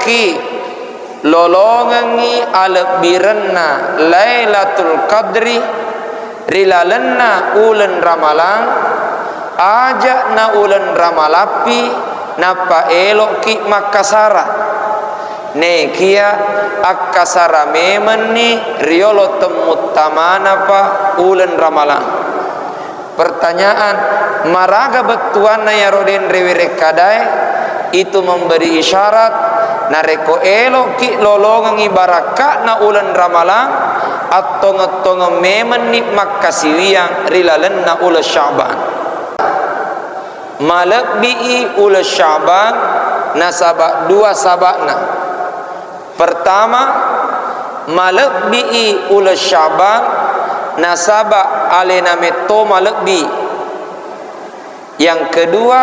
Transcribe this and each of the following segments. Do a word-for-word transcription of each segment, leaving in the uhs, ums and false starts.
Ki lolongengngi alebbirenna Lailatul Qadri ri lalenna uleng Ramalang, aja'na uleng Ramalappi nappa elo'ki makkasara. Nekia akkasara memenni riolo temmuttamanapa uleng Ramalang. Pertanyaan, maraga bettuanna iyaro denre werekkadae? Itu memberi isyarat, narekko elo'ki lolongengngi barakka'na uleng Ramalang, attongeng-tongeng memenni makkasiwiang ri lalenna uleng Sya'ban. Malebbi'i uleng Sya'ban nasaba dua saba'na. Pertama, malebbi'i uleng Sya'ban nasaba alena metto malebbi. Yang kedua,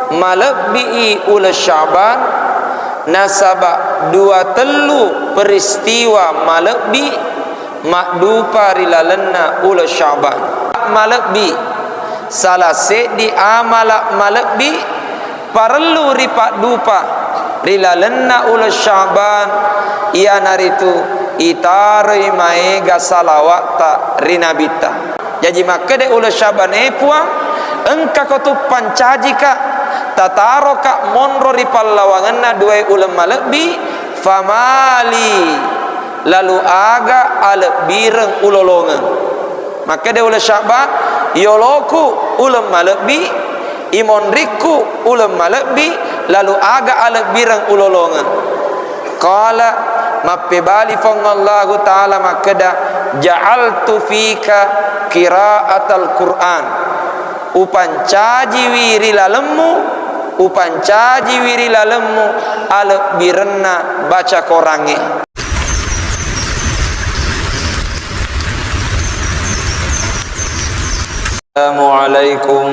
malebbi'i uleng Sya'ban nasaba dua tellu peristiwa malebbi maddupa ri lalenna uleng Sya'ban. Malebbi, salah seddi amala malebbi parellu ripaddupa ri lalenna uleng Sya'ban, iyanaritu itaroi maega salawatta ri Nabitta. Jaji makkeda uleng Sya'ban, e Puang, engkako tu pancajika, tataroka monro ri pallawangenna duae uleng malebbi, famali, lalu aga alebbireng ulolongeng. Makkeda uleng Sya'ban, yoloku uleng malebbi, imonrikku uleng malebbi, lalu aga alebbireng ulolongeng. Qala, mappebali Puang Allahu Ta'ala makkeda, ja'altu fika qira'atal Qur'an. Upancajiwi ri lalemmu, upancajiwi ri lalemmu alebbirenna baca korangnge. Assalamualaikum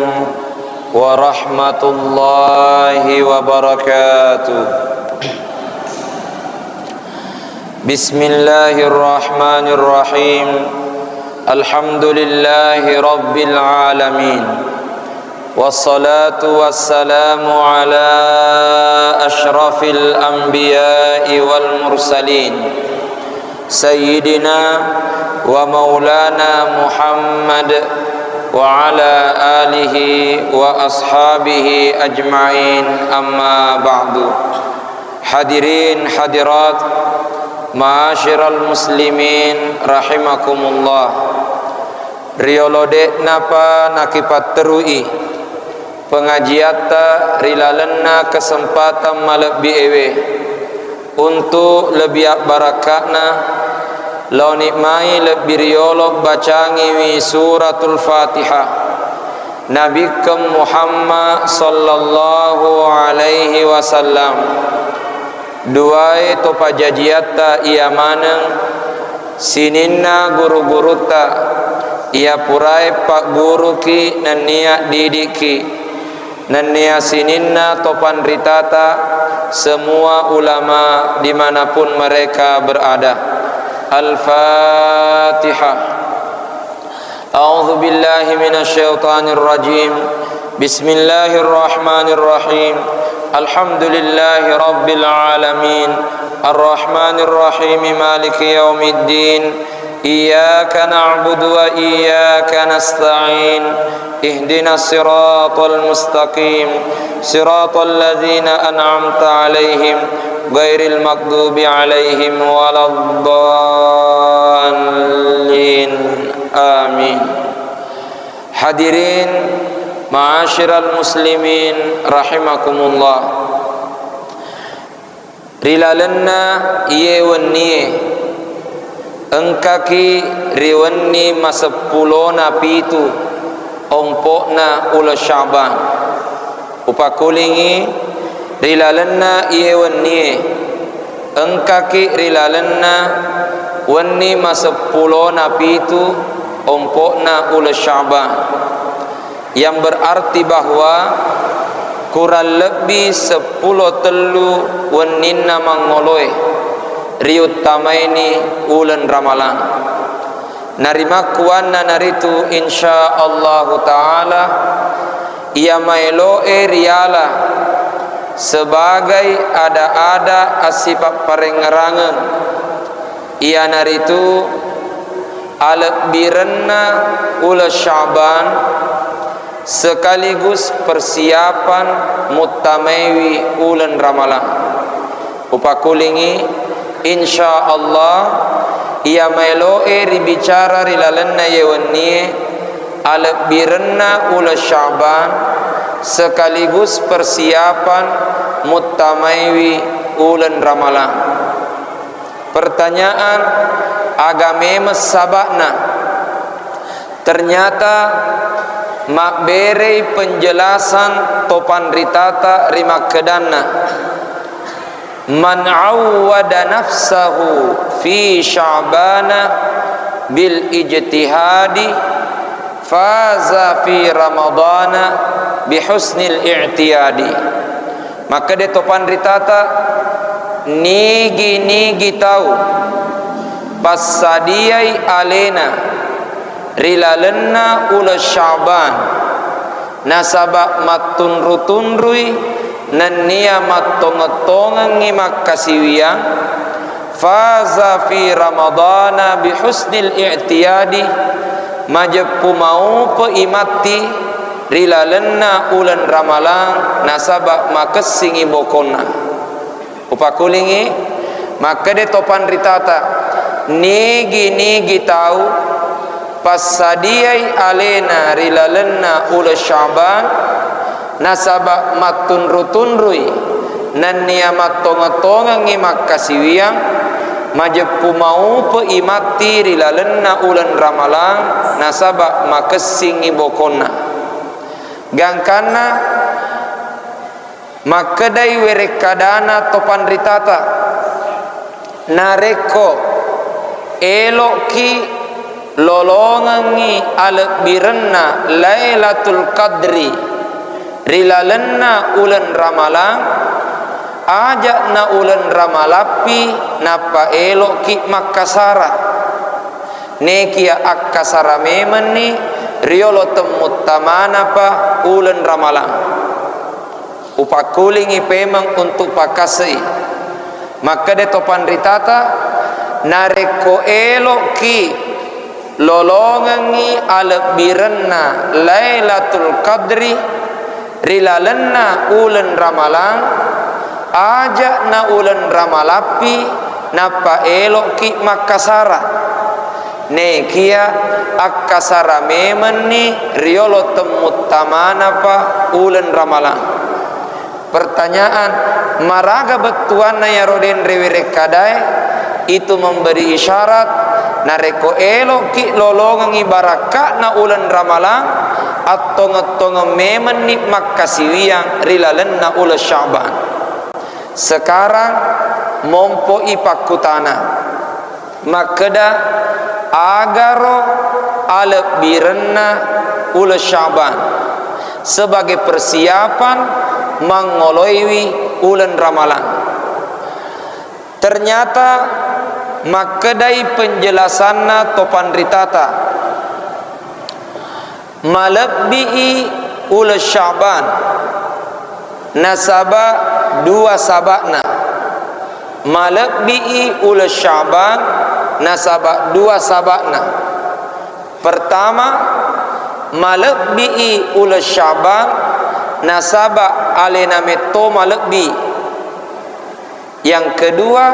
warahmatullahi wabarakatuh. Bismillahirrahmanirrahim. Alhamdulillahi rabbil alamin. Wassalatu wassalamu ala asyrafil anbiya'i wal mursalin, sayyidina wa maulana Muhammad wa ala alihi wa ashabihi ajma'in, amma ba'du. Hadirin hadirat, ma'asyiral muslimin rahimakumullah. Riolo de'napa nakipatterui pengajiatta ri lalenna kesempatan malebbi ewe, untuk lebbi abbarakka'na, laoni mai lebbi riolo bacangiwi Suratul Fatihah. Nabikkeng Muhammad sallallahu alaihi wasallam, duae to pajajiatta iya maneng sininna guru-gurutta iya purae pagguruki nennia didikki, nennia sininna to panritata, semua ulama dimanapun mereka berada. Al-Fatihah. أعوذ بالله من الشيطان الرجيم. بسم الله الرحمن الرحيم. الحمد لله رب العالمين. الرحمن الرحيم. مالك يوم الدين. إياك نعبد وإياك نستعين. اهدنا الصراط المستقيم. صراط الذين أنعمت عليهم غير المغضوب عليهم ولا الضالين. Amin. Hadirin, ma'asyiral muslimin rahimakumullah. Ri lalenna iye wennie, engkaki ri wenni maseppulona pitu ompo'na uleng Sya'ban. Upakulingi, ri lalenna iye wennie, engkaki ri lalenna wenni maseppulona pitu ompo'na uleng Sya'ban, yang berarti bahwa kurang lebbi seppulo tellu wenninna mangoloe riuttamaini uleng Ramalang. Narimakkuannanaritu, insya Allahu Ta'ala, iya maeloe riala sebagai ada-ada assipapparengngerangeng, iyanaritu alebbirenna uleng Sya'ban sekaligus persiapan muttamaiwi uleng Ramalang. Upakkulingi, insya Allah, iya maelo'e ribicara ri lalenna iye wennie, alebbirenna uleng Sya'ban sekaligus persiapan muttamaiwi uleng Ramalang. Pertanyaan, aga memeng saba'na? Ternyata mabberei penjelasan to panritata ri makkedanna, "Man awwada nafsahu fi Sya'bana bil ijtihadi, faza fi Ramadana bi husnil i'tiyadi." Makkeda to panritata, nigi-nigi tau passadiai alena ri lalenna uleng Sya'ban, nasaba mattunru-tunrui nennia mattongeng-tongengngi makkasiwiang, faza fi Ramadana bi husnil i'tiyadi, majeppu maupe'i matti ri lalenna uleng Ramalang nasaba makessingngi bokonna. Upakkulingi, makkeda to panritata, nigi-nigi tau passadiai alena ri lalenna uleng Sya'ban, nasaba mattunru-tunrui nennia mattongeng-tongengngi makkasiwiang, majeppu maupe'i matti ri lalenna uleng Ramalang nasaba makessingngi bokonna. Gangkanna makkedai werekkadana to panritata, narekko elo'ki lolongengngi alebbirenna Lailatul Qadri ri lalenna uleng Ramalang, aja'na uleng Ramalappi nappa elo'ki makkasara. Nekia akkasara memenni riolo temmuttamanapa uleng Ramalang. Upakkulingi pemeng untuk pakkase'i. Makkeda to panritata, narekko elo'ki lolongengngi alebbirenna Lailatul Qadri ri lalenna uleng Ramalang, aja'na uleng Ramalappi nappa elo'ki makkasara. Nekia akkasara memenni riolo temmuttamanapa uleng Ramalang. Pertanyaan, maraga bettuanna iyaro denre werekkadae? Itu memberi isyarat, narekko elo'ki lolongengngi barakka'na uleng Ramalang, attongeng-tongeng memenni makkasiwiang ri lalenna uleng Sya'ban. Sekarang mompo'i pakkutana. Makkeda, agaro alebbirenna uleng Sya'ban sebagai persiapan mangoloiwi uleng Ramalang. Ternyata makkedai penjelasanna to panritata, malebbi'i uleng Sya'ban nasaba dua saba'na. Malebbi'i uleng Sya'ban nasaba dua saba'na. Pertama, malebbi'i uleng Sya'ban nasaba alena metto malebbi. Yang kedua,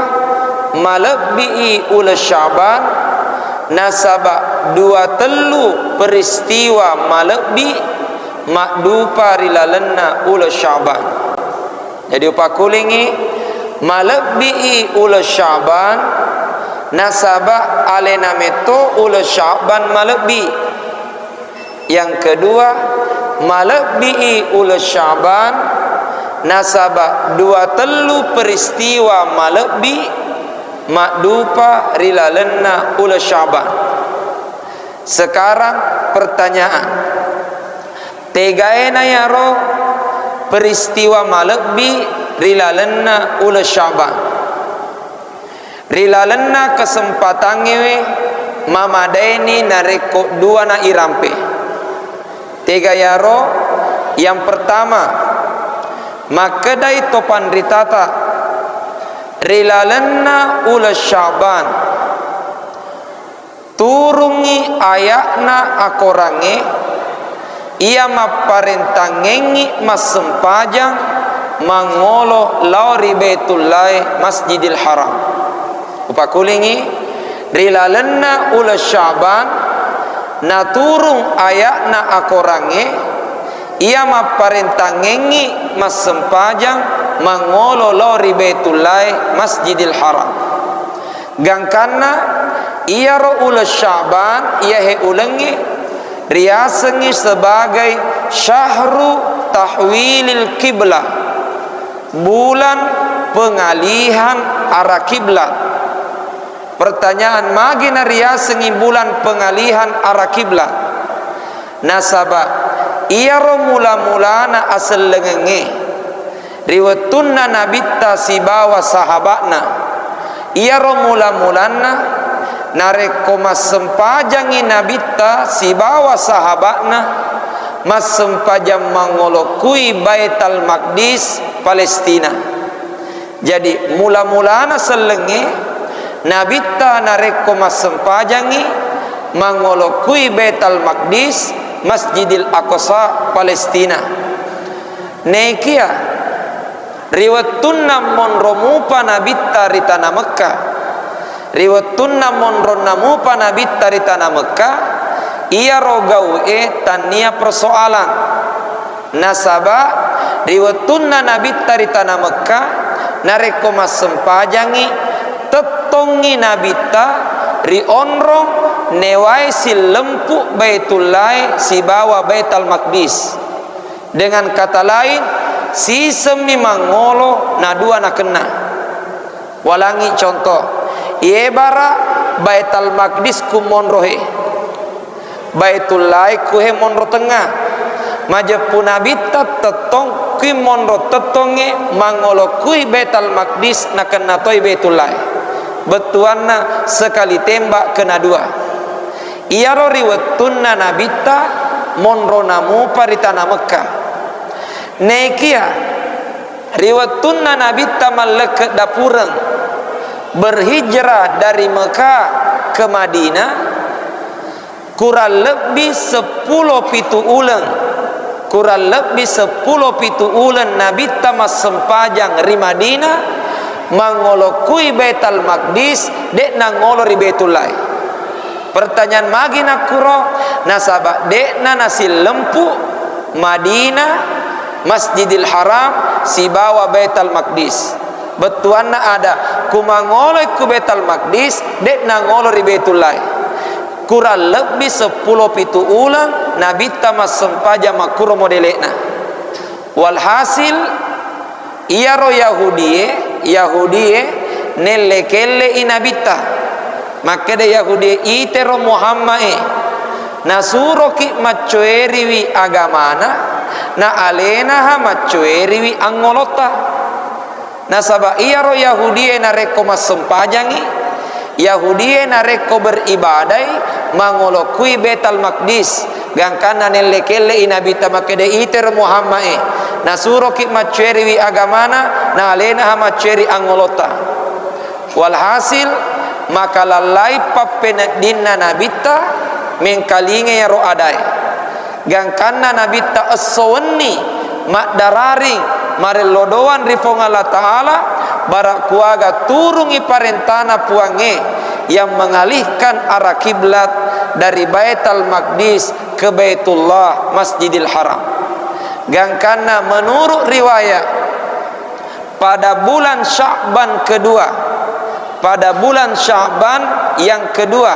malebbi'i uleng Sya'ban nasaba dua tellu peristiwa malebbi maddupa ri lalenna uleng Sya'ban. Jadi upakkulingi, malebbi'i uleng Sya'ban nasaba alena metto uleng Sya'ban malebbi. Yang kedua, malebbi'i uleng Sya'ban nasaba dua tellu peristiwa malebbi maddupa ri lalenna uleng Sya'ban. Sekarang pertanyaan, tegaena iyaro peristiwa malebbi ri lalenna uleng Sya'ban? Ri lalenna kesempatangngewe mamadaini narekko duana irampe. Tega iyaro? Yang pertama, Makkedai to panritata, ri lalenna uleng Sya'ban, turungngi aya'na akorangnge iya mapparentangngengngi massempajang mangolo lao ri Baitullae, Masjidil Haram. Upakulingi, ri lalenna uleng Sya'ban, naturung aya'na akorangnge iya mapparentangngengngi massempajang mangolo lao ri Baitullae, Masjidil Haram. Gangkanna iyaro uleng Sya'ban, iyahe ulengnge riasengngi sebagai syahru tahwilil kiblah, bulan pengalihan arah kiblat. Pertanyaan, magi nariasengngi bulan pengalihan arah kiblat? Nasaba iyaro mula-mulana asellengengnge ri wettunna Nabitta sibawa sahaba'na. Iyaro mula-mulanna, narekko massempajangngi Nabitta sibawa sahaba'na, massempajang mangolokkui Baital Maqdis, Palestina. Jadi, mula-mulana sellengnge, Nabitta narekko massempajangngi, mangolokkui Baital Maqdis, Masjidil Aqsa, Palestina. Nekia, ri wettunna monro mupa Nabitta ri tana Mekkah, ri wettunna monronna mupa Nabitta ri tana Mekkah, iyaro gau'e tannia persoalan. Nasaba ri wettunna Nabitta ri tana Mekkah, narekko massempajangngi, tettongngi Nabitta ri onrong newae sillempu Baitullae sibawa Baital Maqdis. Dengan kata lain, sisemmi mangolo nadua nakenna. Walangngi contoh, iye bara Baital Maqdis ku monrohe, Baitullae kuhe monro tengnga. Majeppu Nabitta tettong kui monro tettongnge mangolokkui Baital Maqdis nakenna toi Baitullae. Bettuanna sekali tembak kena dua. Iyaro ri wettunna Nabitta monro namupa ri tana Mekkah. Nekia ri wettunna Nabitta mallekke dapureng, berhijrah dari Mekah ke Madinah, kurang lebbi seppulo pitu uleng, kurang lebbi seppulo pitu uleng Nabitta massempajang ri Madinah, mangolokkui Baital Maqdis, de'na ngolo ri Baitullae. Pertanyaan, magi nakkuro? Nasaba de'na nasillempu Madinah, Masjidil Haram, sibawa Baital Maqdis. Bettuanna ada, kumangoloi ku Baital Maqdis, de'na ngolo ri Baitullae. Kurang lebbi seppulo pitu uleng Nabitta massempajang makkuro modele'na. Walhasil, iyaro Yahudie, Yahudie nellekellei Nabitta. Makkeda Yahudie, "Itero Muhammad e, nasuroki maccoeriwi agamana, na alenaha maccoeriwi angngolotta." Nasaba iyaro Yahudie narekko massempajangngi, Yahudie narekko beribadai, mangolokkui Baital Maqdis. Gangkanna nellekellei Nabitta makkeda, "Itero Muhammad e, nasuroki maccoeriwi agamana, na alenaha maccoeri angngolotta." Walhasil, makalallai pappeneddinna Nabitta mengkalinga iyaro adae. Gangkanna Nabitta esso wenni maddararing marellodoang ri Puang Allah Ta'ala, bara kuaga turungi parentana Puangnge yang mengalihkan arah kiblat dari Baital Maqdis ke Baitullah, Masjidil Haram. Gangkanna menurut riwayat, pada bulan Sya'ban kedua, pada bulan Sya'ban yang kedua,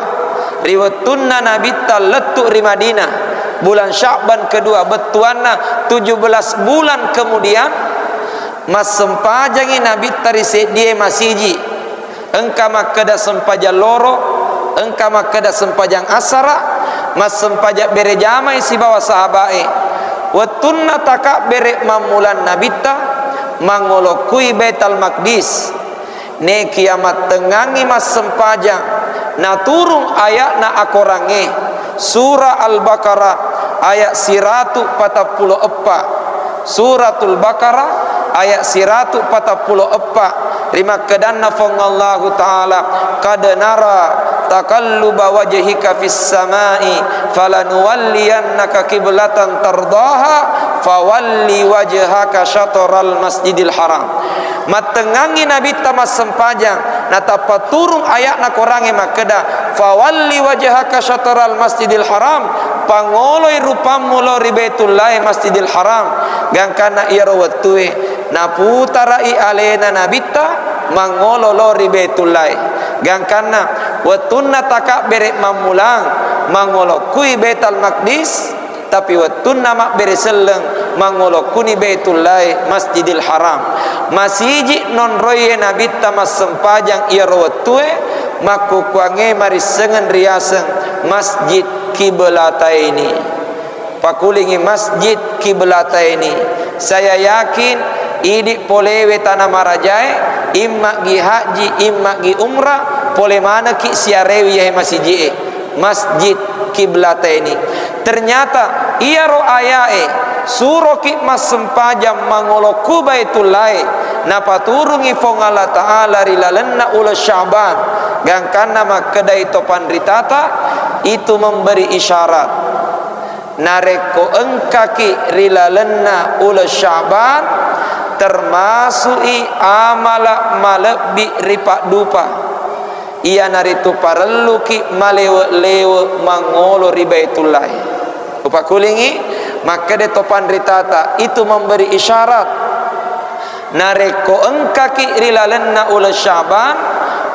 ri wettunna Nabitta lettu ri Madinah, bulan Sya'ban kedua, bettuanna tujuh belas bulan kemudian, massempajangi Nabitta ri seddie masiji. Engka makkeda sempajang loro, engka makkeda sempajang asara, massempajang bere jamai sibawa sahabae. Wettunna takabbere mammulang Nabitta, mangolokkui Baital Maqdis. Nekia mattengngangngi massempajang, naturung aya'na akorangnge, Surah Al-Baqarah ayat siratu patappulo eppa. Suratul Baqarah Ayat siratu patappulo eppa, rimakkedanna Fuang Allahu Ta'ala, "Qad nara taqalluba wajhika fis sama'i, falanuwalliyannaka qiblatan tardaha, fawalli wajhaka syatral masjidil haram." Mattengngangngi Nabitta massempajang, natappa turung aya'na Korangnge makkeda, "Fawalli wajhaka syatral masjidil haram," pangoloi rupammu lao ri Baitullahi Masjidil Haram, gangkanna iyaro wettue naputara'i alena Nabitta mangolo lao ri Baitullahi. Gangkanna wettunna takabbere mammulang mangolo kui Baitul Maqdis, tapi wettunna mabbere selleng mangolo kuni Baitullahi Masjidil Haram. Masiji nonroie Nabitta massempajang iyaro wettue, makkukkuangnge marissengeng riaseng Masjid Kiblataini. Pakulingi Masjid Kiblataini. Saya yakin idi polewe tana marajae, immagi haji, immagi umrah, pole maneki siarewi yahe masiji'e, Masjid Kiblataini. Ternyata iyaro ayae suroki massempajang mangolo ku Baitullahi, napaturungi Fuang Allah Ta'ala ri lalenna uleng Sya'ban, gangkanna makkedai to panritata, itu memberi isyarat. Narekko engkaki ri lalenna uleng Sya'ban, termasu'i amala malebbi ripaddupa, iyanaritu parelluki malewe-lewe mangolo ri Baitullahi. Upakulingi, makkeda to panritata, itu memberi isyarat. Narekko engkaki ri lalenna uleng Sya'ban,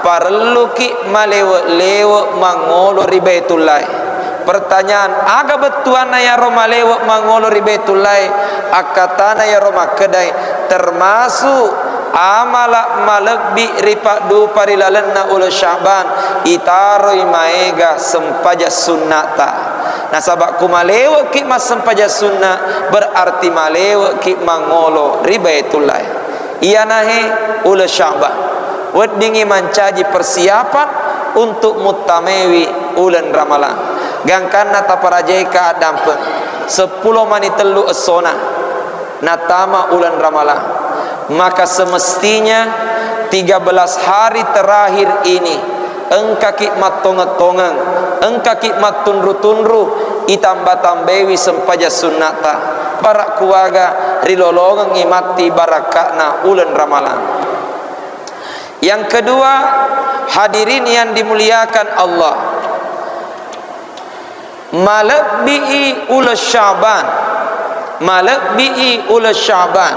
parelluki malewe-lewe mangolo ri Baitullahi. Pertanyaan, aga bettuanna iyaro malewe mangolo ri Baitullahi? Akkatana iyaro makkedai, termasuk amala malebbi ripaddupa ri lalenna uleng Sya'ban, itaroi maega sempajang sunnata. Nasaba ku maleweki massempajang sunna, berarti maleweki mangolo ri Baitullahi. Iyanahe uleng Sya'ban. Weddingngi mancaji persiapan untuk muttamaiwi uleng Ramalang. Gangkanna taparajaika addampeng, seppulo mani tellu essona natama uleng Ramalang. Maka semestinya tiga belas hari terakhir ini engkaki mattongeng-tongeng, engkaki mattunru-tunru, itamba-tambaiwi sempajang sunnata. Bara kuaga rilolongengngi matti barakka'na uleng Ramalang. Yang kedua, hadirin yang dimuliakan Allah, malebbi'i uleng Sya'ban, malebbi'i uleng Sya'ban.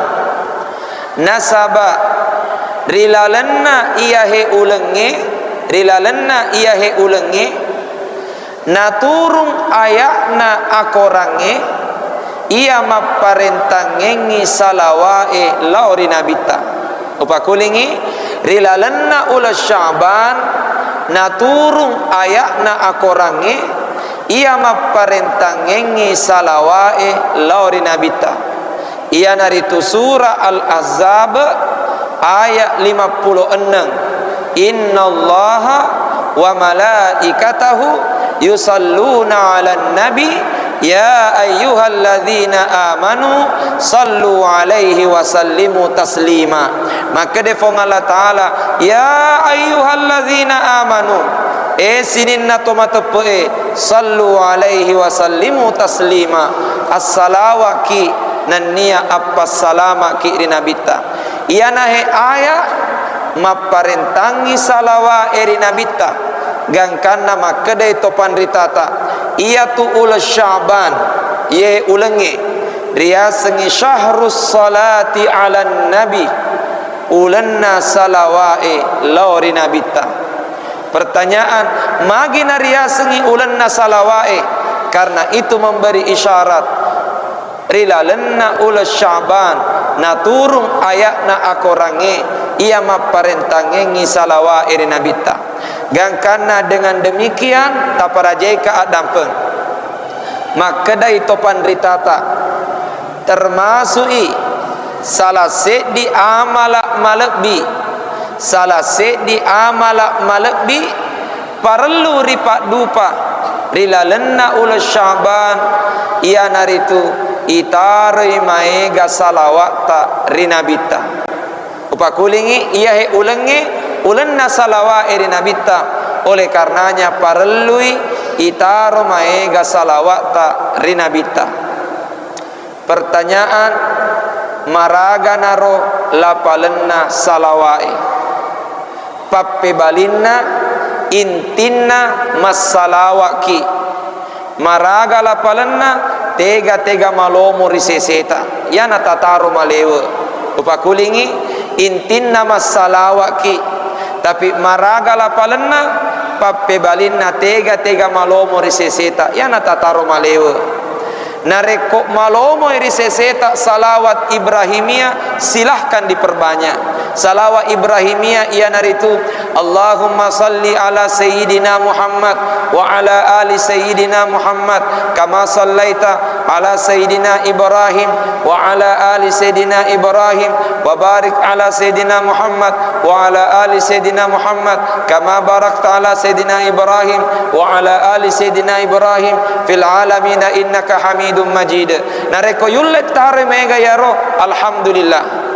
Nasaba ri lalenna iyahe ulengnge, ri lalenna iyahe ulengnge, naturung aya'na akorangnge iya mapparentangngengngi salawa'e lao ri Nabitta. Upakulingi, ri lalenna uleng Sya'ban naturung aya'na akorangnge iya mapparentangngengngi salawa'e lao ri Nabitta. Iyanaritu Surah Al-Ahzab ayat lima puluh enam. "Innallaha wa malaikatahu yusalluna 'alan nabi, ya ayyuhalladzina amanu sallu 'alaihi wa sallimu taslima." Makkeda Fuang Allah Ta'ala, "Ya ayyuhalladzina amanu," e sininna to mateppe'e, "sallu 'alaihi wa sallimu taslima." Assalawaki nennia appassalamaki ri Nabitta. Iyanahe aya mapparentangngi salawa'e ri Nabitta, gangkanna makkedai to panritata, iyatu uleng Sya'ban, iye ulengnge riasengngi syahrus salati 'alan nabi, ulenna salawa'e lao ri Nabitta. Pertanyaan, magi nariasengngi ulenna salawa'e? Karena itu memberi isyarat ri lalenna uleng Sya'ban, naturung aya'na akorangnge iya mapparentangngengngi salawa'e ri Nabitta. Gangkanna dengan demikian, taparajaika addampeng. Makkedai to panritata, termasu'i salah seddi amala malebbi, salah seddi amala malebbi parellu ripaddupa ri lalenna uleng Sya'ban, iyanaritu itaroi maega salawa'ta ri Nabitta. Upakulingi, iyahe ulengnge, ulenna salawa'e ri Nabitta. Oleh karenanya, parellui itaro maega salawa'ta ri Nabitta. Pertanyaan, maraganaro lapalenna salawa'e? Pappebalinna, intinna massalawa'ki. Maraga lapalenna, tega-tega malomo ri seseta, iyana tataro malewe. Upakulingi, intinna massalawa'ki. Tapi maraga lapalenna, pappebalinna, tega-tega malomo ri seseta, iyana tataro malewe. Narekko malomoi ri seseta salawat Ibrahimiyah, silahkan diperbanyak. Salawat Ibrahimiyah iyanaritu, Allahumma salli ala Sayyidina Muhammad wa ala ali Sayyidina Muhammad, kama sallaita ala Sayyidina Ibrahim wa ala ali Sayyidina Ibrahim, wa barik ala Sayyidina Muhammad wa ala ali Sayyidina Muhammad, kama barakta ala Sayyidina Ibrahim wa ala ali Sayyidina Ibrahim fil alamina innaka Hamidum Majid. Narekko yulle taro mega iyaro, alhamdulillah.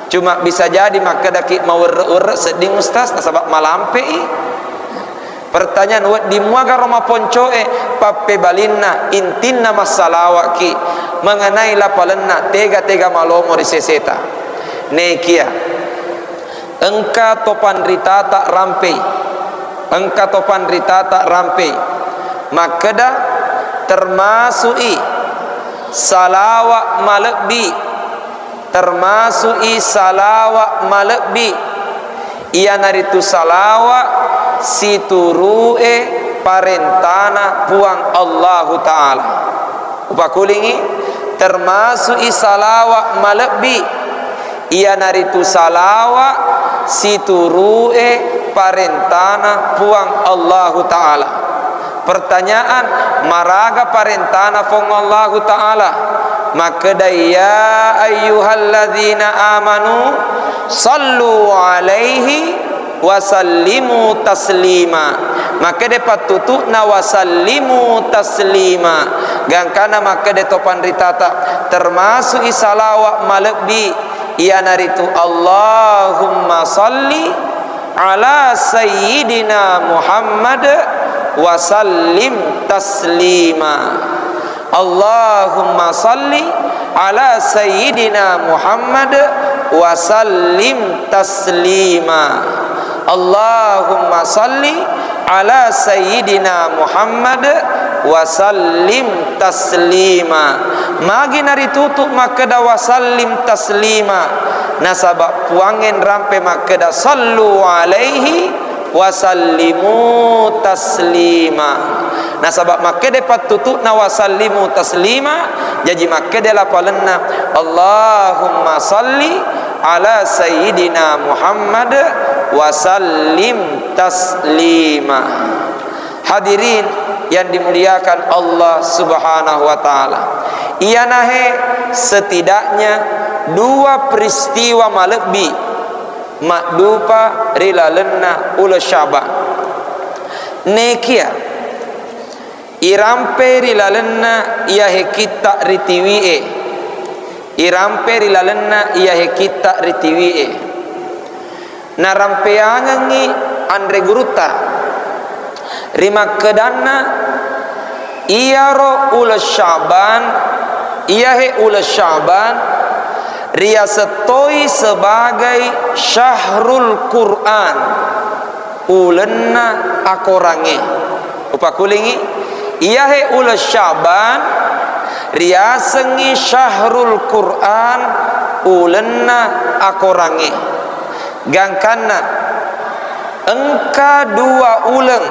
Cuma bisa jadi makkedaki mawerre-werre sedding, Ustaz, nasaba malampe'i. Pertanyaan, wedding muagaro maponcoe? Pappebalinna, intinna massalawa'ki mengenai lapalenna, tega-tega malomo ri seseta. Nekia engka topanritata rampei, engka topanritata rampei makkeda, termasu'i salawa malebbi, termasu'i salawa malebbi, iyanaritu salawa situru'e parentana Puang Allahu Ta'ala. Upakulingi, termasu'i salawa malebbi, iyanaritu salawa situru'e parentana Puang Allahu Ta'ala. Pertanyaan, maraga parentana Puang Allahu Ta'ala? Makkeda, ya ayyuhalladzina amanu sallu alaihi wa sallimu taslima. Makkeda pattutu'na wa sallimu taslima. Gangkana makkeda topanritata, termasu'i salawa malebbi, iyanaritu Allahumma salli ala Sayyidina Muhammad wa sallim taslima. Allahumma salli ala Sayyidina Muhammad wa sallim taslima. Allahumma salli ala Sayyidina Muhammad wa sallim taslima. Magi naritutu makkeda wa sallim taslima? Nasaba Puangnge nrampe makkeda, sallu alaihi wa sallimu taslima. Nasaba makkeda pattutu'na wa sallimu taslima, jaji makkeda lapalenna, Allahumma salli ala Sayyidina Muhammad wa sallim taslima. Hadirin yang dimuliakan Allah Subhanahu wa Ta'ala, iyanahe setidaknya dua peristiwa malebbi maddupa ri lalenna uleng Syaban. Nekia irampe ri lalenna iyahe kitta ritiwie, irampe ri lalenna iyahe kitta ritiwie, narampeangengngi anre gurutta rimakkedanna, iyaro uleng Syaban, iyahe uleng Syaban riaseng toi sebagai syahrul Quran, ulenna akorangnge. Upakulingi, iyahe uleng Syaban riasengngi syahrul Quran, ulenna akorangnge. Gangkanna engka dua uleng,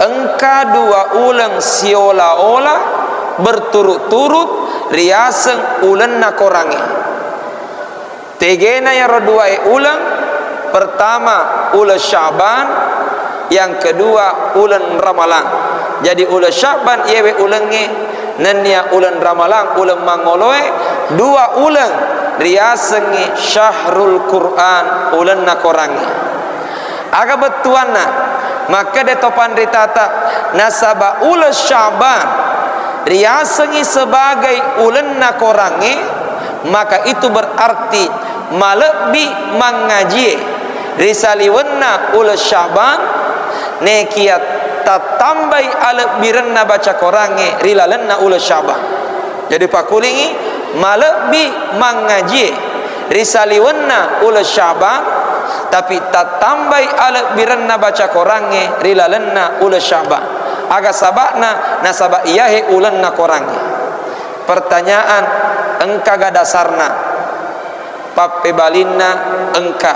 engka dua uleng siola-ola berturut-turut riaseng ulenna korangnge. Tegena iyaro duae uleng, pertama uleng Syaban, yang kedua uleng Ramalang. Jadi uleng Syaban iyewe ulengnge, nennia uleng Ramalang uleng mangoloe, dua uleng riasengngi syahrul Quran, ulenna korangnge. Aga bettuanna? Makkeda to panritata, nasaba uleng Syaban riasengngi sebagai ulenna korangnge, maka itu berarti malebbi mangngajie ri saliwenna uleng Sya'ban, nekia tattambai alebbirenna baca korangnge ri lalenna uleng Sya'ban. Jadi, pakulingi, malebbi mangngajie ri saliwenna uleng Sya'ban, tapi tattambai alebbirenna baca korangnge ri lalenna uleng Sya'ban. Aga saba'na? Nasaba iyahe ulenna korangnge. Pertanyaan, engkaga dasarna? Pappebalinna, engka.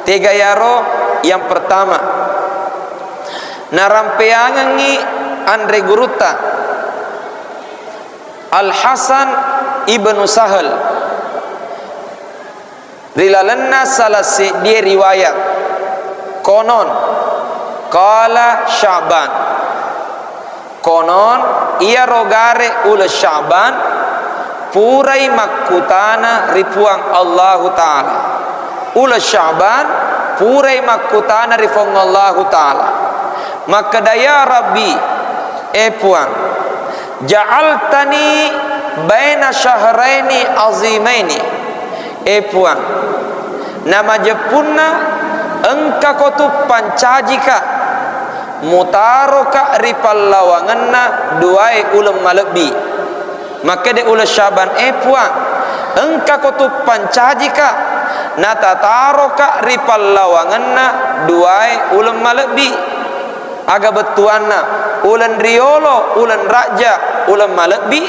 Tega yaro? Yang pertama, narampeangengngi anre gurutta, Al-Hasan ibnu Sahal. Ri lalenna salah seddie riwayat, konon, qala Sya'ban, konon iyaro gare uleng Sya'ban purai makkutana ri Puang Allahu Ta'ala. Uleng Sya'ban purai makkutana ri Puang Allahu Ta'ala. Makkeda, "Ya Rabbi, e Puang, ja'altani baina syahraini azimaini." E Puang, namajeppunna engkako tu pancajika, mutaroka ri pallawangenna duae uleng malebbi. Makkeda uleng Sya'ban, "E Puang, engkako tu pancajika, natataroka ri pallawangenna duae uleng malebbi." Aga bettuanna, uleng riolo, uleng rajja, uleng malebbi,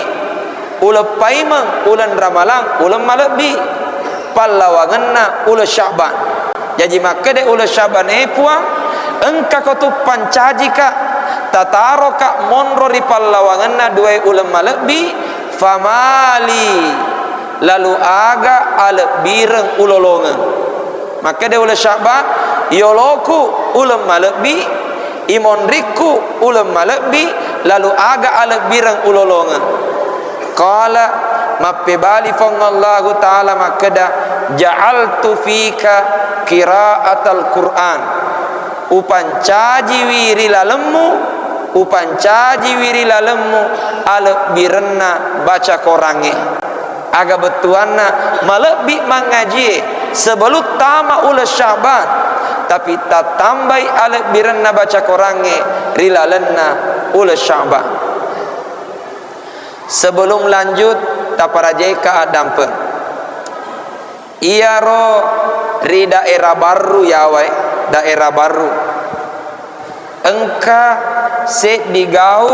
uleng paimeng, uleng ramalang, uleng malebbi, pallawangenna uleng Sya'ban. Jaji makkeda uleng Sya'ban, "E Puang, engkako tu pancajika, tataroka monro ri pallawangenna duae uleng malebbi, famali, lalu aga alebbireng ulolongeng?" Makkeda uleng Sya'ban, "Yoloku uleng malebbi, imonrikku uleng malebbi, lalu aga alebbireng ulolongeng?" Qala, mappebali Puang Allahu Ta'ala makkeda, "Ja'altu fika qira'atal Qur'an." Upancajiwi ri lalemmu, upancajiwi ri lalemmu alebbirenna baca korangnge. Aga bettuanna malebbi mangngajie sebelum tama uleng Sya'ban, tapi tattambai alebbirenna baca korangnge ri lalenna uleng Sya'ban. Sebelum lanjut, taparajaika addampeng. Iyaro ri daerah Barru yawae, daerah Barru. Engka seddi gau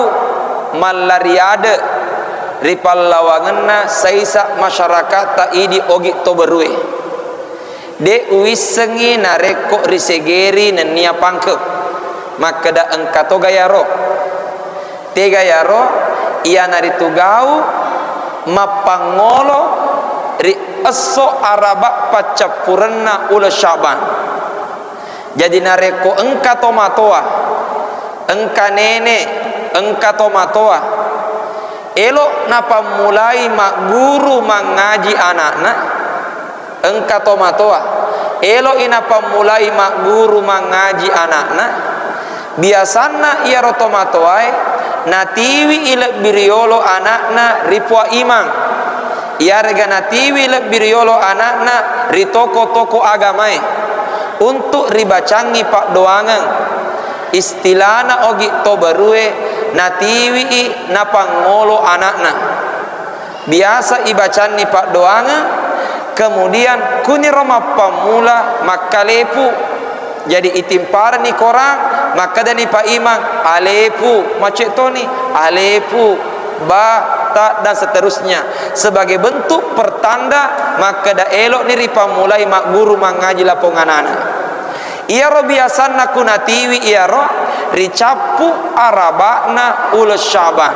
mallari ade ri pallawangenna saisa masyarakatta idi Ogi Toberue. De uwissengngi narekko risegeri nennia pangke. Makkeda engka toga yaro. Tega yaro, iyanaritu gau mappangngolo ri esso araba paccappurenna uleng Sya'ban. Jadi, narekko engka tomatoa, engka nene, engka tomatoa, elo napammulai magguru mangngaji anakna, engka tomatoa, eloi napammulai magguru mangngaji anakna, biasanna iyaro tomatoae natiwi i lebbi riolo anakna ri Puang Imang. Iyarega natiwi lebbi riolo anakna ri toko-toko agamae untuk ribacangngi paddoangeng. Istilana Ogi Toberue, natiwi i napangngolo anakna. Biasa ibacanni paddoangeng, kemudian kuniro mappammula makkalepu. Jadi, itimparani korang, makkedani Pak Imang, "Alepu," macet toni, "Alepu, ba, ta, dan seterusnya." Sebagai bentuk pertanda makkeda elokni ripammulai magguru mangngaji lapong anana. Iyaro biasanna kunatiwi iyaro ricappu araba'na uleng Sya'ban.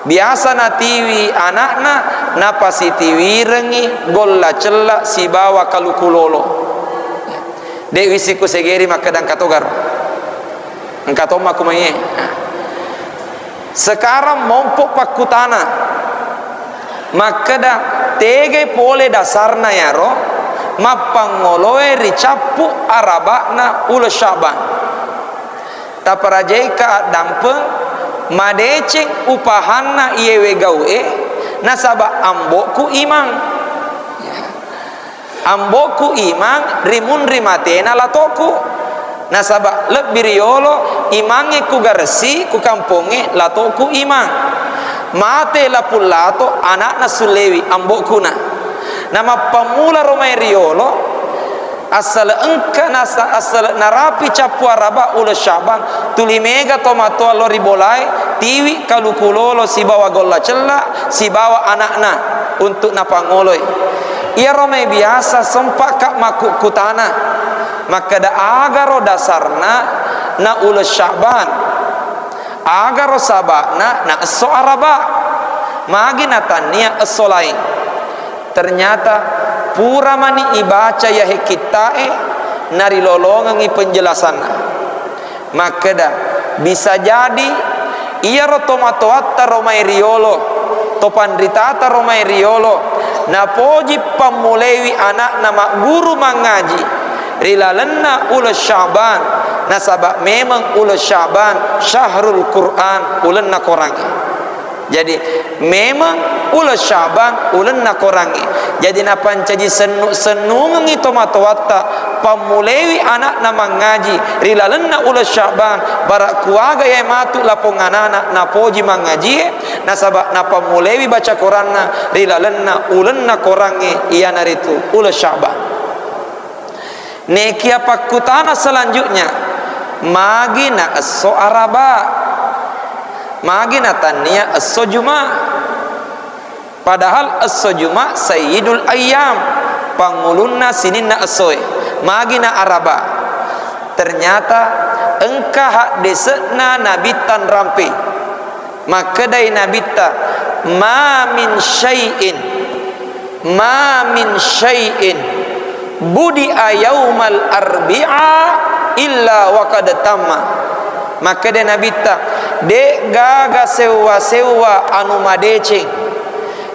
Biasa natiwi ana'na, napasitiwirengngi golla cella sibawa kaluku lolo. De' wisi kusegeri makkeda engka togaro. Engka tomma kumaie. Sekarang mompo pakkutana. Makkeda, tegai pole dasarna yaro mappangngoloe ricappu araba'na uleng Sya'ban? Taparajaika addampeng, Madeceng upahanna iyewe gau'e, nasaba ambo'ku imang. Ambo'ku imang ri munri matena lato'ku. Nasaba lebbi riyolo imangnge ku garesi, ku kampongnge lato'ku imang. Mate lapung lato, ana'na sullewi, ambo'kuna. Namappammula ro mai riyolo, assale engka nasa-, assale narapi cappu araba uleng Sya'ban, tuli mega tomatoa lao ri bolae, tiwi kaluku lolo sibawa golla cella, sibawa ana'na untuk napangoloi. Iyaro mai biasa sempa'ka makkukkutana, makkeda, agaro dasarna na uleng Sya'ban? Agaro saba'na na esso Araba? Magi natannia esso laing? Ternyata pura mani ibaca yahe kitta'e, narilolongengngi penjelasanna. Makkeda, bisa jadi iyaro tomatoatta ro mai riyolo, topanritata ro mai riyolo, napoji pammulewi ana'na magguru mangngaji ri lalenna uleng Sya'ban, nasaba memeng uleng Sya'ban syahrul Qur'an, ulenna Korangnge. Jadi, memeng uleng Sya'ban ulenna Korangnge. Jadi, napancaji sennu-, sennungengngi tomatoatta pammulewi ana'na mangngaji ri lalenna uleng Sya'ban, bara kuaga iyae matu lapong anana napoji mangngajie, nasaba napammulewi baca Koranna ri lalenna ulenna Korangnge, iyanaritu uleng Sya'ban. Nekia pakkutana selanjutnya, magi na esso Araba? Magi natannia esso Juma? Padahal esso Juma sayyidul ayyam, pangulunna sininna essoe. Magi na Araba? Ternyata engka haddese'na Nabitta nrampei. Makkedai Nabitta, "Ma min syai'in, ma min syai'in budi'a yaumal arbi'a illa wa qad tamma." Makkeda Nabitta, "De' gaga sewwa-sewwa anu madeceng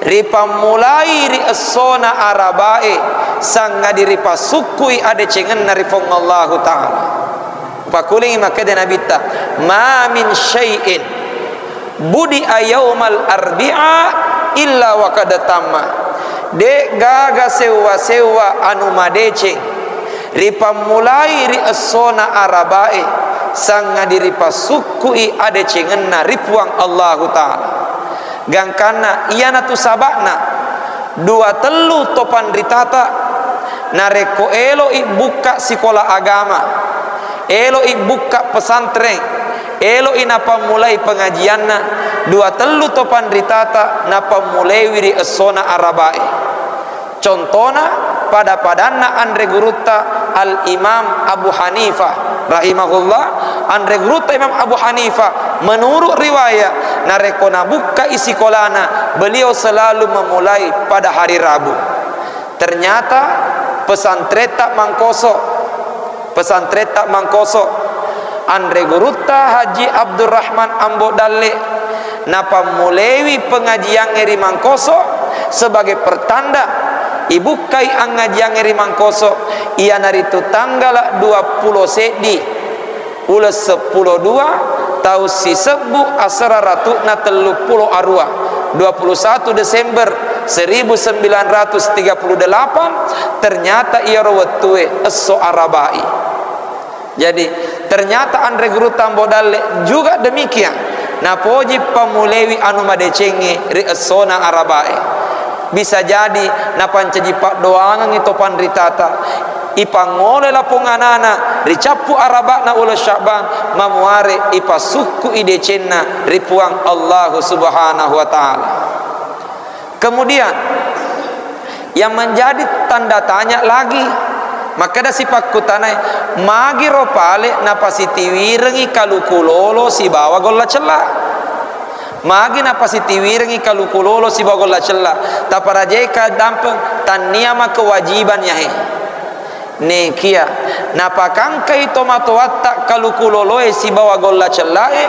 ripammulai ri essona Arabae, sangadi ripassukkui adecengenna ri Puang Allahu Ta'ala." Pakulingi makkeda Nabitta, "Ma min syai'in budi'a yaumal arbi'a illa wa qad tamma." De' gaga sewwa-sewwa anu madeceng ripammulai ri essona Arabae, sangadi ripassukkui adecengenna ri Puang Allahu Ta'ala. Gangkanna iyanatu saba'na, dua tellu topanritata, narekko elo'i bukka sikola agama, elo'i bukka pesantren, elo'i napammulai pengajianna, dua tellu topanritata napammulaiwi ri essona Arabae. Contona, pada-padanna anre gurutta Al-Imam Abu Hanifah rahimahullah, anre gurutta Imam Abu Hanifah, menurut riwayat, narekko nabukkai sikolana, beliau selalu memulai pada hari Rabu. Ternyata pesantretta Mangkoso, pesantretta Mangkoso, anre gurutta Haji Abdurrahman Ambo Dalle, napammulewi pengajiangnge ri Mangkoso sebagai pertanda ibukkai angngajiangnge ri Mangkoso, iyanaritu tanggala duappulo seddi uleng seppulo dua, taung sisebbu asera ratu'na telluppulo arua, dua puluh satu Desember seribu sembilan ratus tiga puluh delapan, ternyata iyaro wettue esso Arabai. Jadi, ternyata anre gurutta Ambo Dalle juga demikian, napoji pammulewi anu madecengnge ri essona Arabae. Bisa jadi napancaji paddoangengngi to panritata, ipangngoloi lapong anana ri cappu Araba'na uleng Sya'ban, mamuare ipassukku'i decenna ri Puang Allahu Subhanahu wa Ta'ala. Kemudian, yang menjadi tanda tanya lagi, makkeda sipakkutanae, magiro pale napasitiwirengngi kaluku lolo sibawa golla cella? Magi napasitiwirengngi kaluku lolo sibawa golla cella? Taparajaika dampeng, tannia makewajiban yahe. Nekia napakangkai tomatoatta kaluku loloe sibawa golla cellae,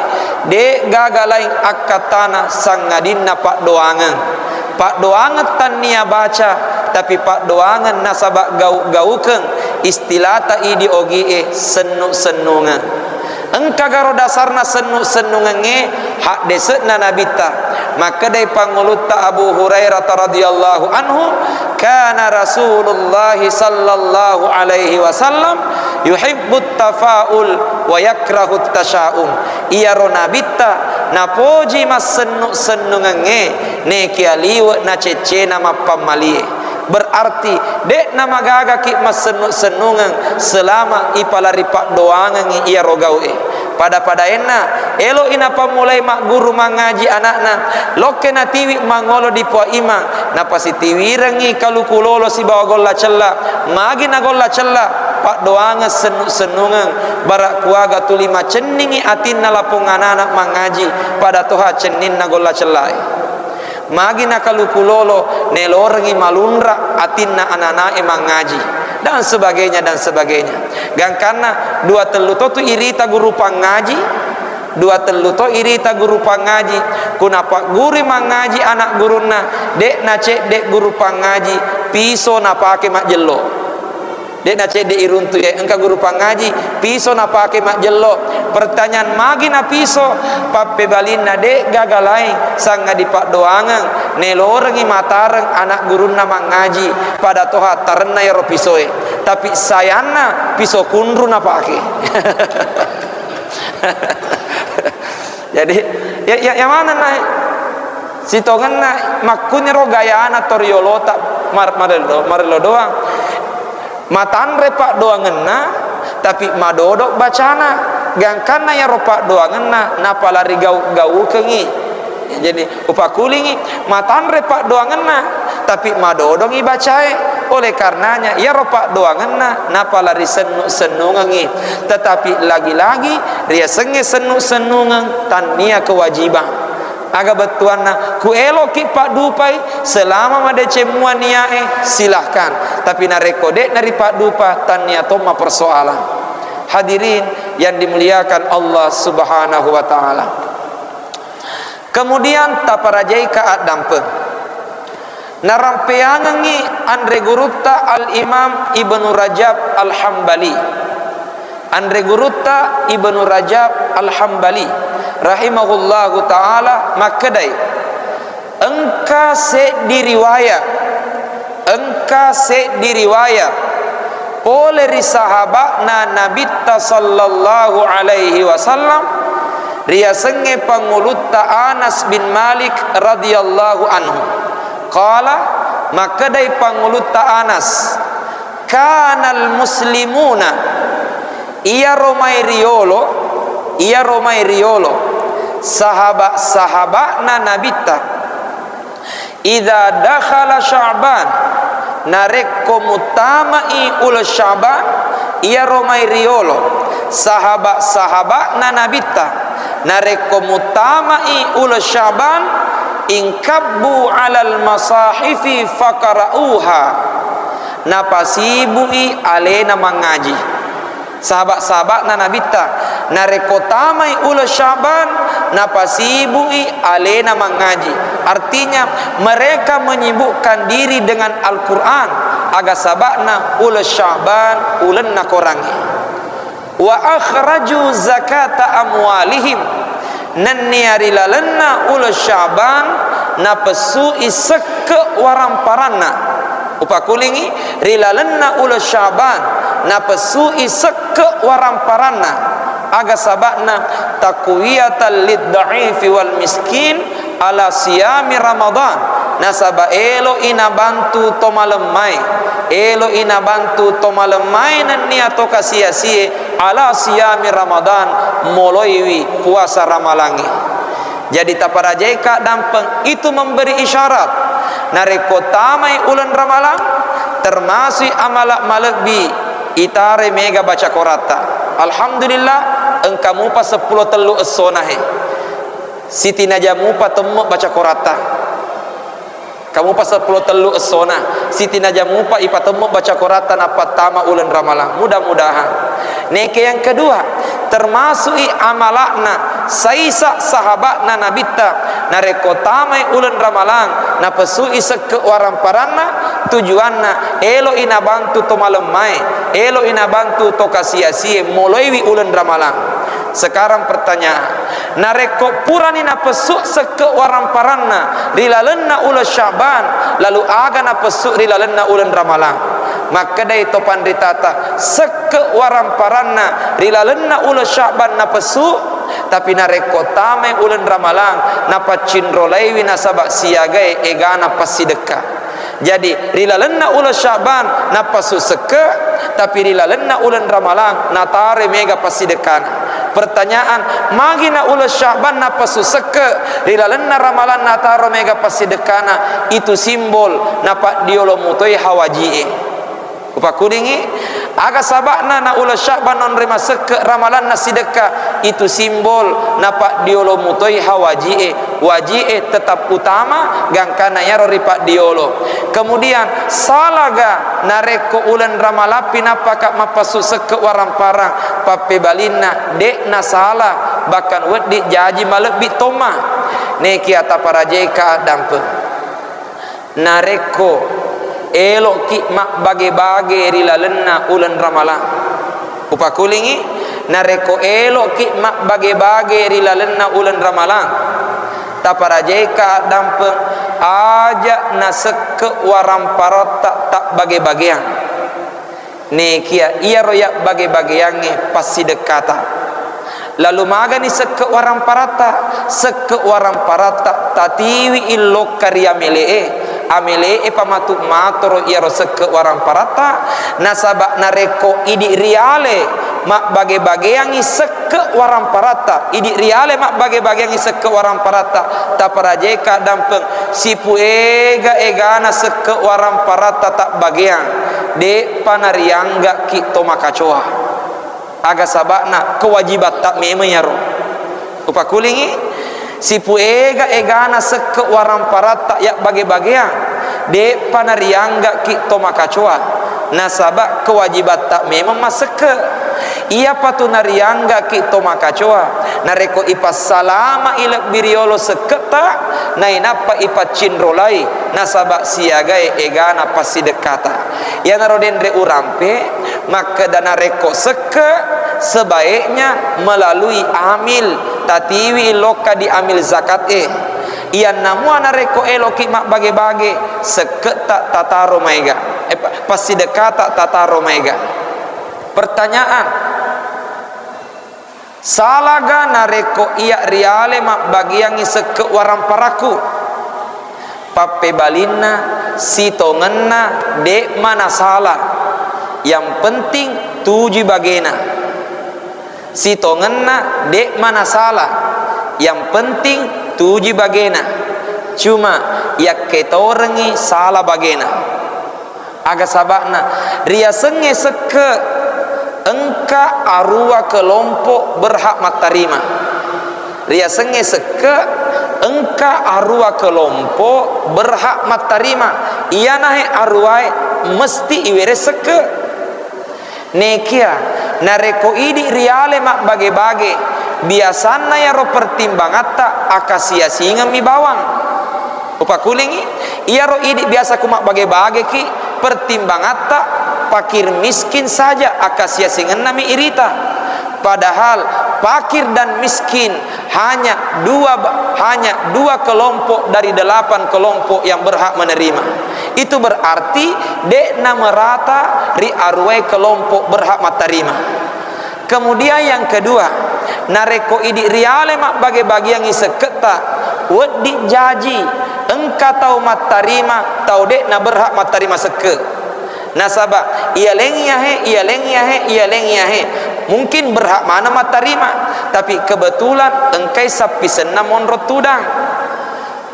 de' gaga laing akkattana sangadinna paddoangeng. Paddoangeng tannia baca, tapi paddoangeng nasaba gau-gaukeng, istilata idi ogie sennu-sennungeng. Engkagaro dasarna sennu-sennungengnge? Haddese'na Nabitta. Makkedai pangulutta Abu Hurairah radhiyallahu anhu, "Kana Rasulullah sallallahu alaihi wasallam yuhibbut tafaul wa yakrahut tasyaum." Iyaro Nabitta napoji massennu-sennungengnge, nekia liwe' naceccena mappammalie. Berarti, de'na magagaki massennu-sennungeng selama ipalari paddoangengngi iyaro gau'e. Pada-padaenna, elo'i napammulai magguru mangngaji ana'na, lokke natiwi mangolo di Puang Imang, napasitiwirengngi kaluku lolo sibawa golla cella, magi nagolla cella, paddoangeng sennu-sennungeng, bara kuaga tuli macenningngi atinna lapong anana mangngaji, pada toha cenninna golla cellae. Magi nakaluku lolo, nelorengngi malunra atinna ananae mangngaji, dan sebagainya, dan sebagainya. Gangkanna dua tellu to tu irita guru pangngaji, dua tellu to irita guru pangngaji, ku napaggurui mangngaji ana' gurunna, de' nacedde' guru pangngaji piso napake majjello. De' nacedde' iruntu, eh, engka guru pangngaji, piso napake majjello. Pertanyaan, magi na piso? Pappebalinna, de' gaga laing, sangadi paddoangeng, nelorengngi matareng ana' gurunna mangngaji, pada toha tarenna iyaro pisoe. Tapi sayanna, piso kunru napake. Jadi, ya, ya, ya manenna, eh? Sitongenna makkuniro gayana toriolota mar-, marello, marello doang. Matanre paddoangenna, tapi madodo bacana. Gangkanna iyaro paddoangenna napalari gau-, gaukengngi. Jadi, upakulingngi, matanre paddoangenna, tapi madodongngi bacae. Oleh karenanya, iyaro paddoangenna napalari sennu-sennungengngi. Tetapi lagi-lagi riasengnge sennu-sennungeng tannia kewajiban. Aga bettuanna, ku eloki paddupai selama madeceng mua niae, silahkan. Tapi narekko de'na ripaddupa, tannia tomma persoalan. Hadirin yang dimuliakan Allah Subhanahu wa Ta'ala. Kemudian taparajaika addampeng. Narampeangengngi anre gurutta Al-Imam Ibnu Rajab Al-Hambali. Anre gurutta Ibnu Rajab Al-Hambali rahimahullahu ta'ala makkedai, engka seddi riwayat, engka seddi riwayat pole ri sahaba'na Nabitta sallallahu alaihi wasallam, riasengnge pangulutta Anas bin Malik radhiyallahu anhu. Qala, makkedai pangulutta Anas, "Kanal muslimuna," iyaro mai riolo, iyaro mai riolo, sahaba-sahaba'na Nabitta, "idza dakhala Sya'ban," narekko muttama'i uleng Sya'ban, iyaro mai riolo, sahaba-sahaba'na Nabitta, narekko muttama'i uleng Sya'ban, "inkabbu 'alal masahifi faqara'uha," napasibu'i alena mangngaji. Sahaba-sahaba'na Nabitta, narekko tamai uleng Sya'ban, napasibu'i alena mangngaji. Artinya, mereka menyibukkan diri dengan Al-Quran, aga saba'na uleng Sya'ban ulenna korangnge. "Wa akhraju zakata amwalihim," nennia ri lalenna uleng Sya'ban napessu'i sekke' waramparanna. Upakulingngi, ri lalenna uleng Sya'ban napessu'i sekke' waramparanna. Aga saba'na? "Taqwiyatan lid-dha'ifi wal miskin ala siyami Ramadan." Nasaba' elo'i nabantu to malemmae, elo'i nabantu to malemmae nennia to kasi-asie ala siyami Ramadan, moloiwi puasa Ramalangnge. Jadi, taparajaika dampeng, itu memberi isyarat. Narekko tamai uleng Ramalang, termasui amala malebbi, itare mega baca koratta. Alhamdulillah, engka mupa seppulo tellu essona he. Sitinaja mupa temme baca koratta. Kamupa seppulo tellu essona, sitinaja mupa ipatemme baca koratta nappa tama uleng Ramalang. Mudah-mudahan. Neke yang kedua, termasui amala'na saisa sahaba'na Nabitta, narekko tamai uleng Ramalang, napesui sekke' waramparanna, tujuanna elo'i nabantu to malemmae, elo'i nabantu to kasi-asie moloiwi uleng Ramalang. Sekarang pertanyaan, narekko purani napessu sekke waramparanna ri lalenna uleng Sya'ban, lalu aga napessu ri lalenna uleng Ramalang? Makkedai to panritata, sekke waramparanna ri lalenna uleng Sya'ban napessu, tapi narekko tamai uleng Ramalang, napaccinrolaiwi nasaba siagai egana passidekka. Jadi, ri lalenna uleng Sya'ban napassu sekke, tapi ri lalenna uleng Ramalang nataroi mega passidekkana. Pertanyaan, magi na uleng Sya'ban napassu sekke, ri lalenna Ramalang nataro mega passidekkana, itu simbol napaddiolo mutoi hawaji'e. Upakkulingi, aga saba'na na uleng Sya'ban onroi masekke, Ramalang nassidekka, itu simbol napaddiolo mutoi hawaji'e. Waji'e tetap utama, gangkana iyaro ripaddiolo. Kemudian, salaga narekko uleng Ramalang pi nappaka mappassu sekke waramparang, pappebalinna, de'na sala, bahkan wedding jaji malebbi tomma. Nekia taparajaika addampeng. Narekko elo'ki mabbage-bage ri lalenna uleng Ramalang, upakkulingi, narekko elo'ki mabbage-bage ri lalenna uleng Ramalang, taparajaika addampeng, aja nasekke waramparatta tabbage-bageang. Nekia iyaro yabbage-bageangnge passidekkata. Lalu magani sekke waramparatta? Sekke waramparatta tatiwi illokka ri amele'e. Amele'e pamatu matoro iyaro sekke waramparatta, nasaba narekko idi riale mabbage-bageangngi sekke waramparatta, idi riale mabbage-bageangngi sekke waramparatta, taparajaika dampeng, sipuega-egana sekke waramparatta tabbageang, de'pa narianggaki to makacoa. Aga saba'na? Kewajibatta memeng iyaro. Upakkulingi, sipuega-egana sekke waramparatta yabbage-bageang, de'pa narianggaki to makacoa, nasaba kewajibatta memeng massekke. Iyapatu narianggaki to makacoa, narekko ipassalama'i lebbi riolo sekketta, nainappa ipaccinrolai, nasaba siagae egana passidekkata. Iyanaro denre urampe, makkeda narekko sekke, sebaiknya melalui amil, tatiwi lokka di amil zakat e. Iyanna mua narekko eloki mabbage-bage, sekketta tataro maega, eh, pa-, passidekkata tataro maega. Pertanyaan, salaga narekko iya riale mabbagiangngi sekke waramparakku? Pappebalinna, sitongenna de'ma nasala, yang penting tujui bagena. Sitongenna de'ma nasala, yang penting tujui bagena. Cuma yakketorengngi sala bagena. Aga saba'na? Riasengnge sekke engka arua kelompok berhak mattarima. Riasengnge sekke engka arua kelompok berhak mattarima. Iyanahe aruae mesti iwere sekke. Nekia, narekko idi riale mabbage-bage, biasanna iyaro pertimbangatta akasiasingemmi bawang. Upakulingi, iyaro idi biasa ku mabbage-bageki, pertimbangatta pakir miskin saja, akasiasingennami irita. Padahal pakir dan miskin hanya dua ba-, hanya dua kelompok dari delapan kelompok yang berhak menerima. Itu berarti de'na merata ri aruwae kelompok berhak mattarima. Kemudian yang kedua, narekko idi riale mabbage-bagiangngi sekketta, wedding jaji engka tau mattarima, tau de'na berhak mattarima sekke. Nasaba iyalengngi yahe, iyalengngi yahe, iyalengngi yahe, mungkin berhak maneng mattarima, tapi kebetulan engkai sappisenna monro tudang.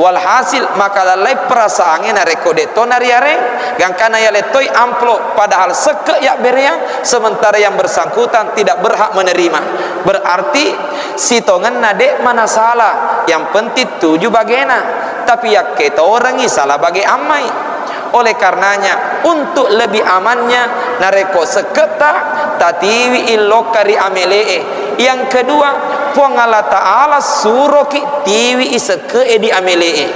Walhasil, makalallai perasaangnge narekko de'to nariareng, gangkana yalettoi amplop, padahal sekke yabbereang, sementara yang bersangkutan tidak berhak menerima. Berarti sitongenna de'ma nasala, yang penting tuju bagena, tapi yakketorengngi sala bage ammai. Oleh karenanya, untuk lebih amannya, narekko sekketta, tatiwi illokka ri amele'e. Yang kedua, Puang Allah Ta'ala suroki tiwi sekke'e di amele'e.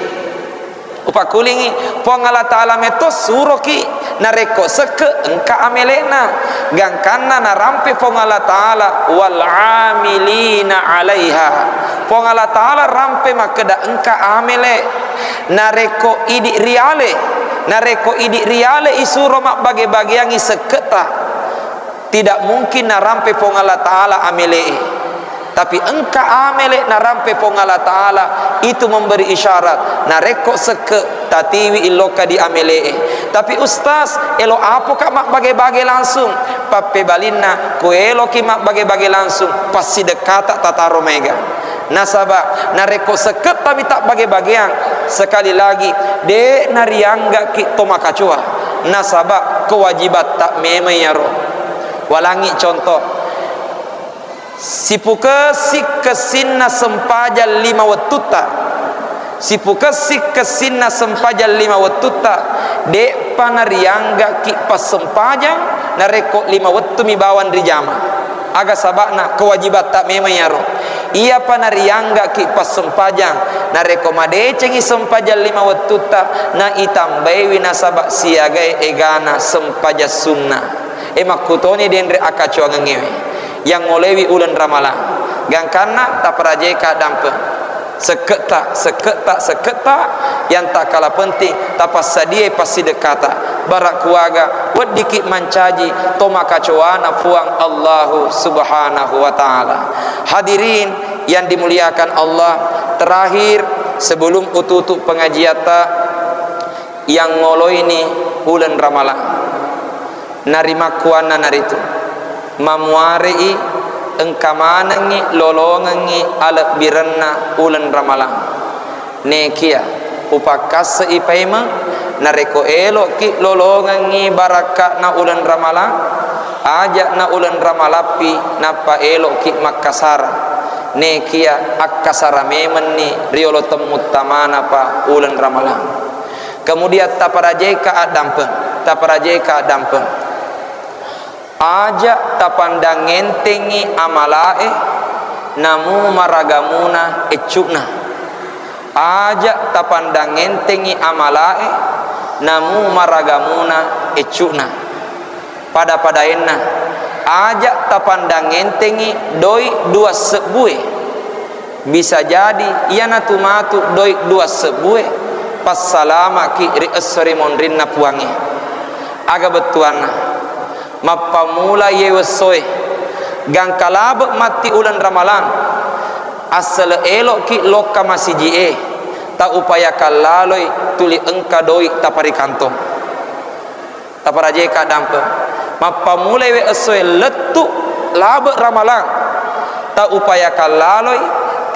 Upakulingi, Puang Allah Ta'ala metto suroki Narekko sekke engka amele'na, gangkanna narampe Puang Allah Ta'ala, "Wal amilina 'alaiha." Puang Allah Ta'ala rampe makkeda engka amele. Narekko idi riale, narekko idi riale isuro mabbage-bageangngi sekketa, tidak mungkin narampe Puang Allah Ta'ala amele'e. Tapi engka amele narampe Puang Allah Ta'ala, itu memberi isyarat. Narekko sekke, tatiwi illokka di amele'e. Tapi ustaz, elo apoka mabbage-bage langsung? Pappebalinna, ko eloki mabbage-bage langsung, passidekkata tataro maega. Nasaba narekko sekkettami tabbage-bageang, sekali lagi, de narianggaki to makacoa. Nasaba kewajibatta memeng iyaro. Walangi contoh. Sipukessi kessinna sempajang lima wettutta. Sipukessi kessinna sempajang lima wettutta, de'pa narianggaki passempajang narekko lima wettumi bawang rijama. Aga saba'na? Kewajibatta memeng iyaro. Iyapa narianggaki passempajang, narekko madecengi sempajang lima wettutta, naitambaiwi nasaba siagai egana sempajang sunna. E, makkutoni denre akkacoangengngewe. Yang ngolewi uleng Ramalang. Gangkanna taparajaika dampeng. Sekketta, sekketta, sekketta, yang takkala penting tapassadiai passidekkata. Bara kuaga weddiki mancaji to makacoana Puang Allahu Subhanahu wa Ta'ala. Hadirin yang dimuliakan Allah, terakhir sebelum ututu pengajiatta, yang ngoloini uleng Ramalang. Narimakkuannanaritu, mamuare'i engka manengngi lolongengngi alebbirenna uleng Ramalang. Nekia upakkasse'i paimeng, narekko elo'ki lolongengngi barakka'na uleng Ramalang, aja'na uleng Ramalappi nappa elo'ki makkasara. Nekia akkasara memenni riolo temmuttamana pa uleng Ramalang. Kemudian taparajaika addampeng, taparajaika addampeng. Aja tapandang entengngi amalae, namu maragamuna eccu'na. Aja tapandang entengngi amalae, namu maragamuna eccu'na. Pada-padaenna, aja tapandang entengngi doi dua sebbue. Bisa jadi iyanatu matu doi dua sebbue passalamaki ri esso ri monrinna Puangnge. Aga bettuanna? Mappammula iye wessoe, gangka labe matti uleng Ramalang, assele eloki lokka masiji'e, taupayakan laloi tuli engka doi taparikantong. Taparajeka dampeng. Mappammulai we essoe lettu labe Ramalang, taupayakan laloi,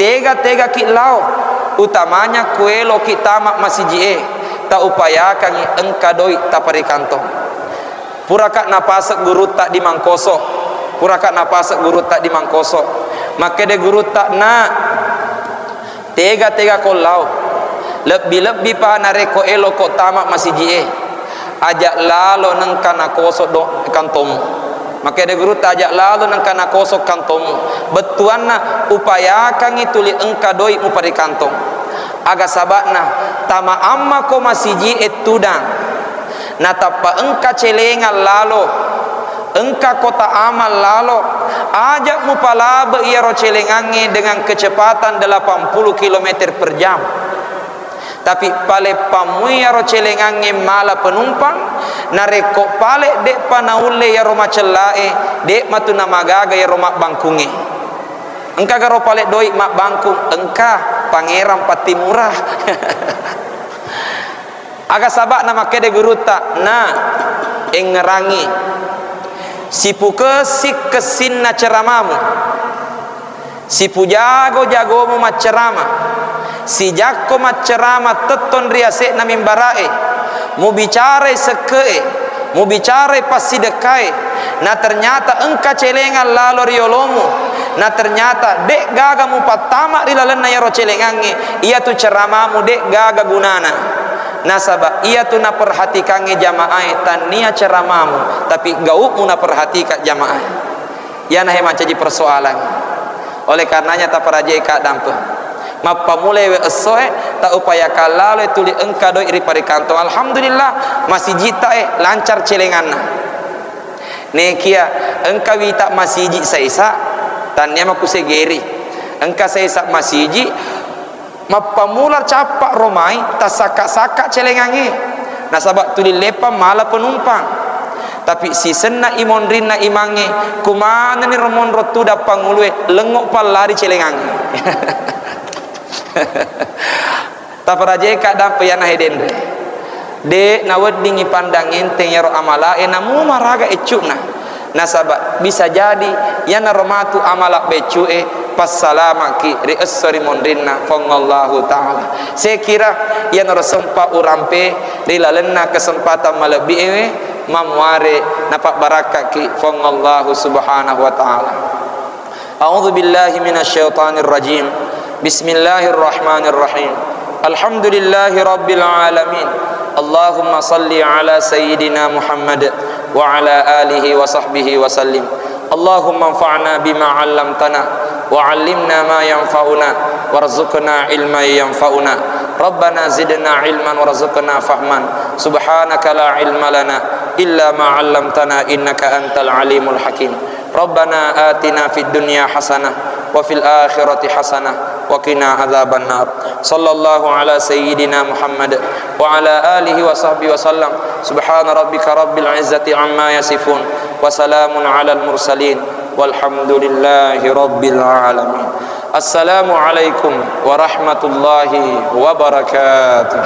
tega-tegaki lao, utamanya kueloki tama masiji'e, taupayakangi engka doi taparikantong. Puraka napasek gurutta di Mangkoso, puraka napasek gurutta di Mangkoso. Makkeda gurutta, "Na, tega-tega ko lao, lebbi-lebbi pa narekko eloko tama masiji'e, aja lalo nengka nakoso do-, kantommu." Makkeda gurutta, "Aja lalo nengka nakoso kantommu." Bettuanna, upayakangi tuli engka doi muparikantong. Aga saba'na, tama amma ko masiji'e tudang, natappa engka celengang lalo, engka kota amal lalo, aja mupalabe iyaro celengangnge dengan kecepatan delapan puluh kilometer per jam. Tapi paleppammu iyaro celengangnge mala penumpang, narekko pale de'pa naulle iyaro macellae, de' matu namagaga iyaro mabbangkungnge. Engka garo pale doi mabbangkung? Engka, Pangerang Pattimura. Aga saba'na makkeda gurutta, "Na, engngerangi. Sipukessi kessinna ceramamu. Sipujago-jagomu maccerama. Sijakko maccerama tettong ri ase'na mimbara'e. Mubicarai sekke'e, mubicarai passidekkae. Na ternyata engka celengang lalo ri olomu. Na ternyata de'gaga mupattama ri lalenna iyaro celengangnge, iyatu ceramamu de'gaga gunana." Nasaba iyatu naperhatikangnge jamaae tannia ceramamu, tapi gau'mu naperhatikang jamaae. Iyana he mancaji persoalan. Oleh karenanya, taparajai kaddampeng. Mappamulai we essoe, ta upaya kallalo tuli engka doi ri parikantong. Alhamdulillah, masijitta e lancar celenganna. Nekia engka wita masiji saisa, tannia makusegeri. Engka saisa masiji, mappamula cappa romai, tassakka-sakka celengangnge. Nasaba tuli leppang mala penumpang. Tapi sisenna imonrinna imangnge, kumanani romonro tudang pangulue, lengngo pallari celengangnge. Taparajeka dampe yana hedenre. De naweddingi pandang enteng yaro amalae, namu maraga eccuna. Nasaba bisa jadi yanaro matu amala beccue passalamaki ri esso ri monrinna Puang Allahu Ta'ala. Sekira yanaro sempa urampe ri lalenna kesempatan malebbi ewe, mamuare napabarakkaki Puang Allahu Subhanahu wa Ta'ala. أعوذ بالله من الشيطان الرجيم. بسم الله الرحمن الرحيم. الحمد لله رب العالمين. اللهم صل على سيدنا محمد وعلى آله وصحبه وسلم. اللهم انفعنا بما علمتنا وعلمنا ما ينفعنا وارزقنا علما ينفعنا. ربنا زدنا علما وارزقنا فهما. سبحانك لا علم لنا إلا ما علمتنا إنك أنت العليم الحكيم. ربنا آتنا في الدنيا حسنة وفي الآخرة حسنة وقنا عذاب النار. صلى الله على سيدنا محمد وعلى آله وصحبه وسلم. سبحان ربك رب العزة عما يصفون. وسلام على المرسلين. والحمد لله رب العالمين. السلام عليكم ورحمة الله وبركاته.